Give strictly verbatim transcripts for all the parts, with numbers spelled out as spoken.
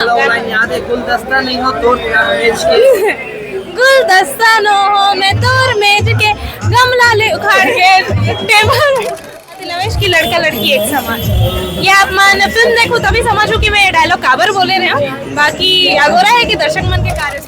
वाला line याद है, गुलदस्ता नहीं हो तोर मेज के। गुलदस्ता नो हो मैं तोर मेज के, गमला ले उखाड़ के टेबल। लवेश की लड़का लड़की एक समान। ये आप मन फिल्म देखो तभी समझो कि मैं ये डायलॉग काबर बोले रहे हूँ। बाकी अगोरा है कि दर्शक मन के कार्य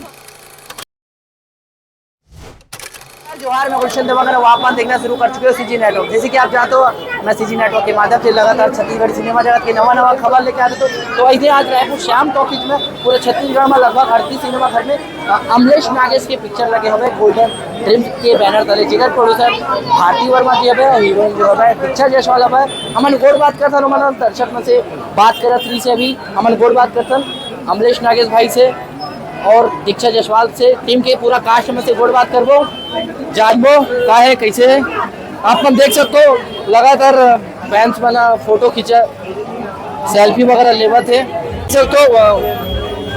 जोहार, मैं गुलशन देवांगन। आप मन देखना शुरू कर चुके हो सीजी नेटवर्क। जैसे कि आप जानते हो, मैं सीजी नेटवर्क के माध्यम से लगातार छत्तीसगढ़ी सिनेमा जगत के नवा नवा खबर लेके आते तो, तो ऐसे आज रायपुर श्याम टॉकीज में पूरे छत्तीसगढ़ में लगभग अड़तीस सिनेमा घर में अ, अमलेश नागेश के पिक्चर लगे हुए गोल्डन ड्रीम के बैनर तले, जेकर प्रोड्यूसर भारती वर्मा जी हवे, हीरोइन जो हवे दीक्षा जायसवाल हवे। हमन गोठ बात करथन, हमन दर्शक मन से बात करत रही से अभी हमन गोठ बात करथन अमलेश नागेश भाई से और दीक्षा जायसवाल से, टीम के पूरा कास्ट में से गोठ बात करबो, जानबो का है, कैसे है। आप मन देख सकते हो, लगातार फैंस मन फोटो खींचा, सेल्फी वगैरह लेवत है। देख सकते हो, अ,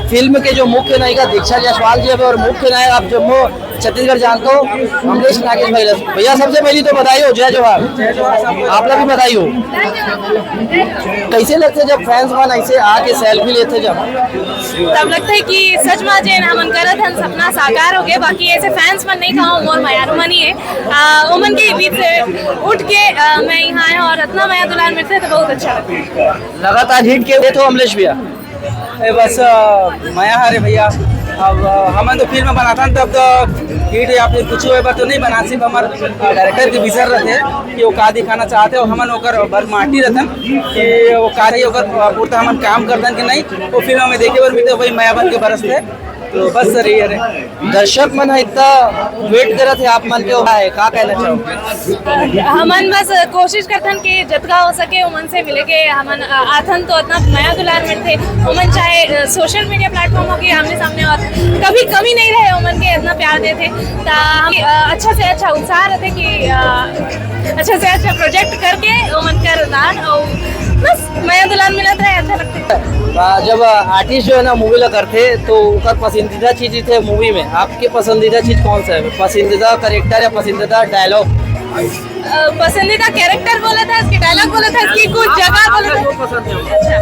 फिल्म के जो मुख्य नायिका दीक्षा जायसवाल जी हवे और मुख्य नायक आप जम्मो छत्तीसगढ़ जानते हो अमलेश नागेश भाई ला। भैया, सबसे पहले तो बधाई हो, जय जोहार। आप ला भी बधाई हो। कैसे लगथे जब फैंस मन ऐसे आके सेल्फी लेथे जब? तब लगथे कि सच में जेन हमन करत हन सपना साकार हो गए। बाकी ऐसे फैंस मन नहीं कहा, मोर मयारू मन ही है। आ, ओमन के बीच से उठ के, आ, मैं यहाँ आया और इतना मया दुलार मिलथे तो बहुत अच्छा लगता है। लगातार हिट के हुए तो अमलेश भैया। ए, बस, अ, मया हरे भैया। अब, अ, हमन तो फिल्म बनाथन तब तो हिट या फिर कुछ होए बर तो नहीं बना, सिर्फ हमर, अ, डायरेक्टर के विजन रहथे कि वो का दिखाना चाहथे और हमन ओकर बर माटी रहथन कि वो का रही ओकर, अ, पूर्ता हमन काम करथन कि नहीं, वो फिल्म में देखे बर मिलथे, वही मया बन के बरसथे। तो बस सर, यही हरे। दर्शक मन ह इतना वेट करत हे आप मन के, का है, का कहना चाहोगे? हमन बस कोशिश करथन कि जतका हो सके ओमन से मिले के हमन, अ, आथन तो इतना मया दुलार मिलथे। ओमन चाहे, अ, सोशल मीडिया प्लेटफॉर्म हो कि आमने सामने हो, कभी कमी नहीं रहे ओमन के इतना प्यार देथे। त हम, अ, अच्छा से अच्छा उत्साह रहथे कि, अ, अच्छा से अच्छा प्रोजेक्ट करके ओमन कर दान और बस मया दुलार मिलत रहे, अच्छा लगथे। आ, जब आर्टिस्ट जो है ना मूवी ला करथे तो ओकर पसंदीदा चीज थे मूवी में, आपके पसंदीदा चीज कौन सा है? पसंदीदा कैरेक्टर या पसंदीदा डायलॉग? अ, पसंदीदा कैरेक्टर बोला था इसके, डायलॉग बोला था इसकी, कुछ जगह बोला था। अच्छा,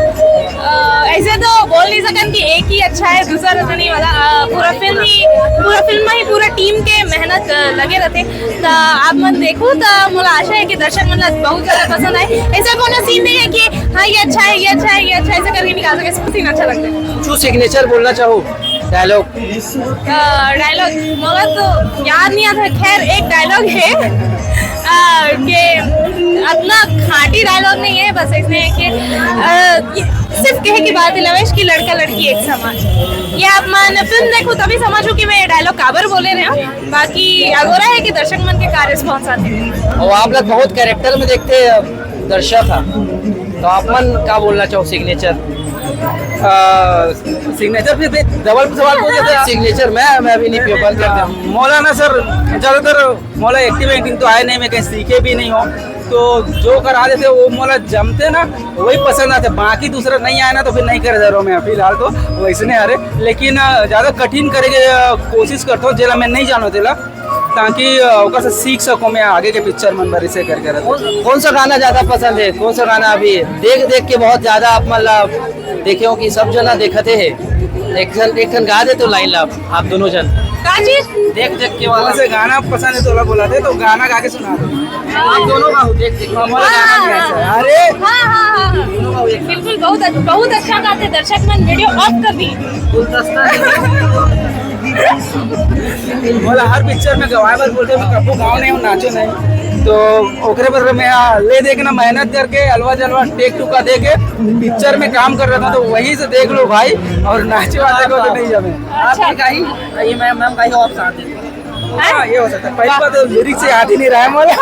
अ, ऐसे तो बोल नहीं सकन कि एक ही अच्छा है दूसरा अच्छा नहीं वाला। अ, पूरा फिल्म ही, पूरा फिल्म ही पूरा टीम के मेहनत, अ, लगे रहथे। त आप मन देखो त मोला आशा है कि दर्शक मन ला बहुत ज्यादा पसंद आए। ऐसा कोनो सीन नहीं है कि हाँ ये अच्छा है, ये अच्छा है, ये अच्छा है, ऐसा करके निकाल सके। सब सीन अच्छा लगता है। कुछ सिग्नेचर बोलना चाहो, डायलॉग? अ, डायलॉग मोला तो याद नहीं आता। खैर एक डायलॉग है, अ, कि इतना खाटी डायलॉग नहीं है, बस इसमें है कि, अ, ये सिर्फ कहे की बात है लवेश की लड़का लड़की एक समान। ये आप मन फिल्म देखो तभी समझो कि मैं ये डायलॉग काबर बोले रहे हूँ। बाकी अगोरा है कि दर्शक मन के का रिस्पॉन्स आथे। और आप लोग बहुत कैरेक्टर में देखते हैं दर्शक हा, तो आप मन का बोलना चाहो सिग्नेचर? आ, सिग्नेचर फिर भी डबल सवाल पूछ लेते हैं। सिग्नेचर मैं, मैं अभी नहीं, बंद कर दिया। मौलाना सर, ज्यादातर मोला एक्टिंग एक्टिंग तो आए नहीं, मैं कहीं सीखे भी नहीं हूँ, तो जो करा देते वो मोला जमते ना, वही पसंद आते। बाकी दूसरा नहीं आए ना तो फिर नहीं करे जा रहा हूँ मैं फिलहाल तो, वैसे नहीं आ रहे। लेकिन अ, ज्यादा कठिन करे के अ, कोशिश करता हूँ जेला मैं नहीं जानो तेला, ताकि अ, ओकर से सीख सकूँ मैं आगे के पिक्चर मन बर इसे करके रहता। कौन, कौन सा गाना ज्यादा पसंद है, कौन सा गाना अभी देख देख के बहुत ज्यादा आप मतलब देखे हो कि सब जना देखते हैं? एक ठन, एक ठन गा दे तो लाइन ला आप दोनों जन। का चीज? देख देख के वाला। कौन से गाना पसंद है तो बोला थे, तो गाना गा के सुना दो। आप दोनों गाओ, देख देख। हमारा गाना नहीं आता है। अरे हाँ हाँ हाँ हाँ। दोनों गाओ एक। बिल्कुल, बहुत अच्छ-, बहुत अच्छा गाते। दर्शक मन वीडियो ऑफ कर दी। गुलदस्ता है। बोला हर पिक्चर में गवाए बर बोलते, मैं कब्बो गाँव नहीं हूँ, नाचो नहीं। तो ओकरे बर मैं, आ, ले दे के ना मेहनत करके अलवा जलवा टेक टू का दे के पिक्चर में काम कर रहा था, तो वहीं से देख लो भाई, और नाचे वाले को तो नहीं जमे। अच्छा। आप भी गाई, ये मैम, मैम गाई हो आप साथ हैं? हाँ, ये हो सकता है। पहली बात तो लिरिक्स याद ही नहीं रहा है मुझे।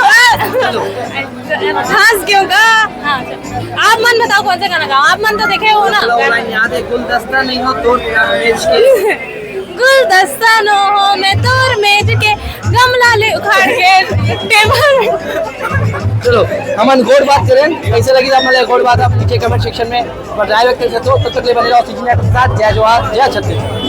हंस क्यों का? हाँ, अच्छा। आप मन बताओ कौन सा गाना गाओ, आप मन तो देखे हो ना। वाला line याद है, गुलदस्ता नहीं हो तोर मेज के। गुलदस्ता नो हो मैं तोर मेज के, गमला ले उखाड़ के टेबल। चलो, हमन गोठ बात करें, कैसे लगी आप मतलब गोठ बात, आप नीचे कमेंट सेक्शन में अपन राय व्यक्त कर सकते हो। तब तक ले बने रहो सीजी नेटवर्क के साथ। जय जोहार, जय छत्तीसगढ़।